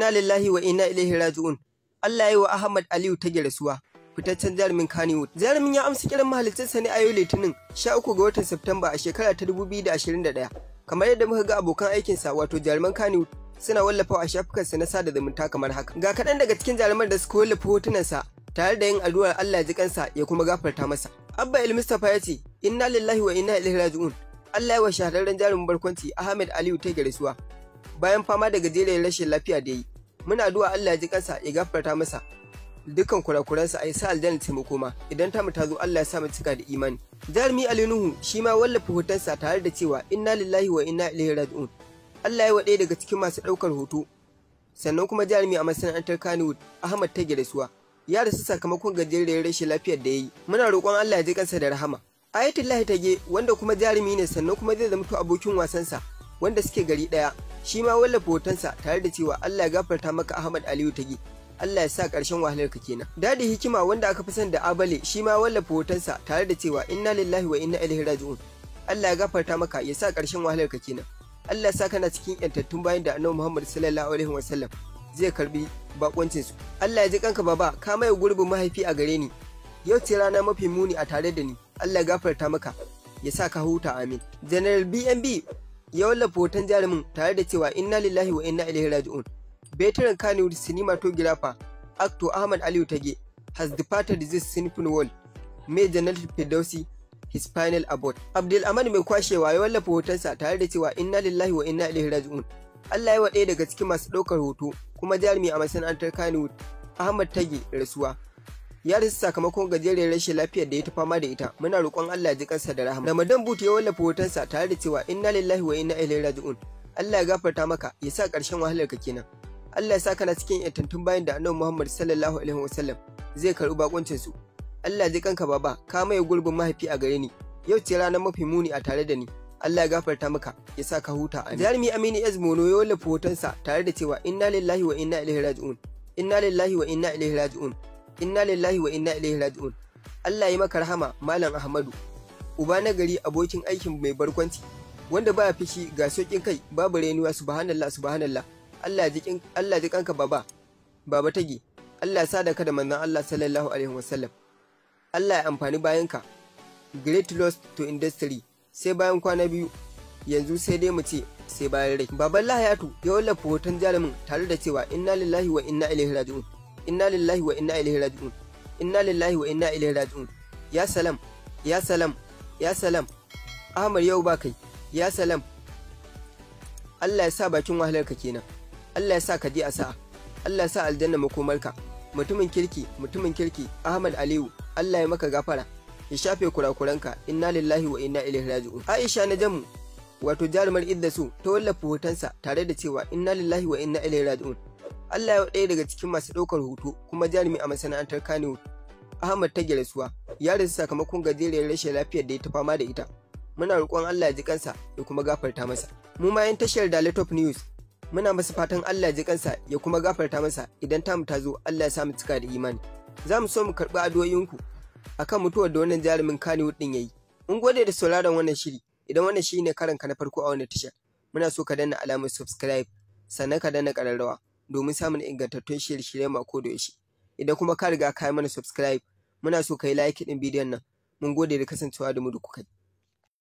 Inna lillahi wa inna ilaihi raji'un. Allah ya yi wa Ahmad Aliyu Tage rasuwa, fitaccen jarumin Kannywood. Jarumin ya amsa kiran mahaliccinsa ne a yau Litinin 13 ga watan Satumba a shekara ta 2021. Kamar yadda muka ga abokan aikinsa, wato jaruman Kannywood, suna wallafawa a shafukansa na sada zumunta kamar haka. Ga kaɗan daga cikin jaruman da suka wallafa hotunansa tare da yin addu'ar Allah ya ji kansa ya kuma gafarta masa. Abba El Mustapha ya ce, "Inna lillahi wa inna ilaihi raji'un. Allah ya wa shahararren jarumin barkwanci Ahmed Aliyu Tage rasuwa bayan fama da gajeriyar rashin lafiya da yi. Muna addu'a Allah ya ji kansa ya gafarta masa dukkan kurakuransa, a sa aljanna taimako ma idan tamu ta zo, Allah ya sa mu cika da imani." Jarumi Ali Nuhu shi ma wallafa hotonsa tare da cewa, "Inna lillahi wa inna ilaihi raji'un. Allah ya wa ɗaya daga cikin masu ɗaukar hoto sannan kuma jarumi a masana'antar Kannywood, Ahmad Tage, rasuwa. Ya rasu sakamakon gajeriyar rashin lafiyar da ya yi. Muna roƙon Allah ya ji kansa da rahama." Ayatullahi Tage, wanda kuma jarumi ne sannan kuma zai zamto abokin wasansa wanda suke gari ɗaya, shi ma wallafa hotonsa tare da cewa, "Allah ya gafarta maka, Ahmad Aliyu Tage. Allah ya sa ƙarshen wahalar ka kenan." Dadi Hikima, wanda aka fi sani da Abale, shi ma wallafa hotonsa tare da cewa, "Inna lillahi wa inna ilaihi raji'un. Allah ya gafarta maka, ya sa ƙarshen wahalar ka kenan. Allah ya sa kana cikin yantattun bayan da Annabi Muhammad sallallahu alaihi wasallam zai karbi bakoncin su. Allah ya ji kanka baba, ka maye gurbin mahaifi a gare ni. Yau ce rana mafi muni a tare da ni. Allah ya gafarta maka, ya sa ka huta, amin." General BNB ya wallafa hoton jarumin tare da cewa, "Inna lillahi wa inna ilaihi raji'un. Veteran Kannywood cinematographer, actor Ahmad Aliyu Tage has departed this sinful world. May Jannatul Firdausi his final abode." Abdul Ahmad Mai Kwashewa ya wallafa hotonsa tare da cewa, "Inna lillahi wa inna ilaihi raji'un. Allah ya wa ɗaya daga cikin masu ɗaukar hoto kuma jarumi a masana'antar Kannywood, Ahmad Tage, rasuwa. Ya rasu sakamakon gajeriyar rashin lafiyar da ya ta fama da ita. Muna roƙon Allah ya ji kansa da rahama." Ramadan Boot ya wallafa hotonsa tare da cewa, "Inna lillahi wa inna ilaihi raji'un. Allah ya gafarta maka, ya sa ƙarshen wahalar ka kenan. Allah ya sa kana cikin yantattun bayan da Annabi Muhammad sallallahu alaihi wasallam zai karɓi bakuncin su. Allah ya ji kanka baba, ka maye gurbin mahaifi a gare ni. Yau ce ranar mafi muni a tare da ni. Allah ya gafarta maka, ya sa ka huta, amin." Jarumi Aminu S Mono ya wallafa hotonsa tare da cewa, "Inna lillahi wa inna ilaihi raji'un. Inna lillahi wa inna ilaihi raji'un. Inna lillahi wa inna ilaihi raji'un. Allah ya maka rahama, Malam Ahmadu. Uba na gari, abokin aikin mai barkwanci wanda baya fishi, ga sauƙin kai, babu renuwa. Subhanallah, subhanallah. Allah ji kanka baba. Baba Tage. Allah ya sada ka da manzon Allah sallallahu alaihi wasallam. Allah ya amfani bayanka. Great loss to industry. Sai bayan kwana biyu, yanzu sai dai mu ce sai bayan rai." Baban Lahayatu ya wallafa hoton jarumin tare da cewa, "Inna lillahi wa inna ilaihi raji'un. Inna lillahi wa inna ilaihi raji'un. Inna lillahi wa inna ilaihi raji'un. Ya salam, ya salam, ya salam. Ahmad, yau ba kai. Ya salam. Allah ya sa bakin wahalar ka kenan. Allah ya sa ka je a sa'a. Allah ya sa aljanna makomarka. Mutumin kirki, mutumin kirki, Ahmad Aliyu, Allah ya maka gafara, ya shafe kurakuranka. Inna lillahi wa inna ilaihi raji'un." Aisha Najamu, wato jarumar Idda Su, ta wallafa hotonsa tare da cewa, "Inna lillahi wa inna ilaihi raji'un. Allah ya ɗaya daga cikin masu ɗaukar hoto kuma jarumi a masana'antar Kannywood, Ahmad Tage, rasuwa. Ya rasu sakamakon gajeriyar rashin lafiyar da ya ta fama da ita. Muna roƙon Allah ya ji kansa ya kuma gafarta masa. Mu ma yan tashar Dale Top News muna masa fatan Allah ya ji kansa ya kuma gafarta masa. Idan tamu ta zo, Allah ya sa mu cika da imani. Za mu so mu karɓi addu'o'inku akan mutuwar da wannan jarumin Kannywood din yayi. Mun gode da sauraron wannan shiri. Idan wannan shine karanka na farko a wannan tashar, muna so ka danna alamar subscribe, sannan ka danna ƙararrawa domin samun ingantattun shirye-shirye mu a koda yaushe. Idan kuma ka riga ka yi mana subscribe, muna so ka yi like din bidiyon nan. Mun gode da kasancewa da mu da kuka yi.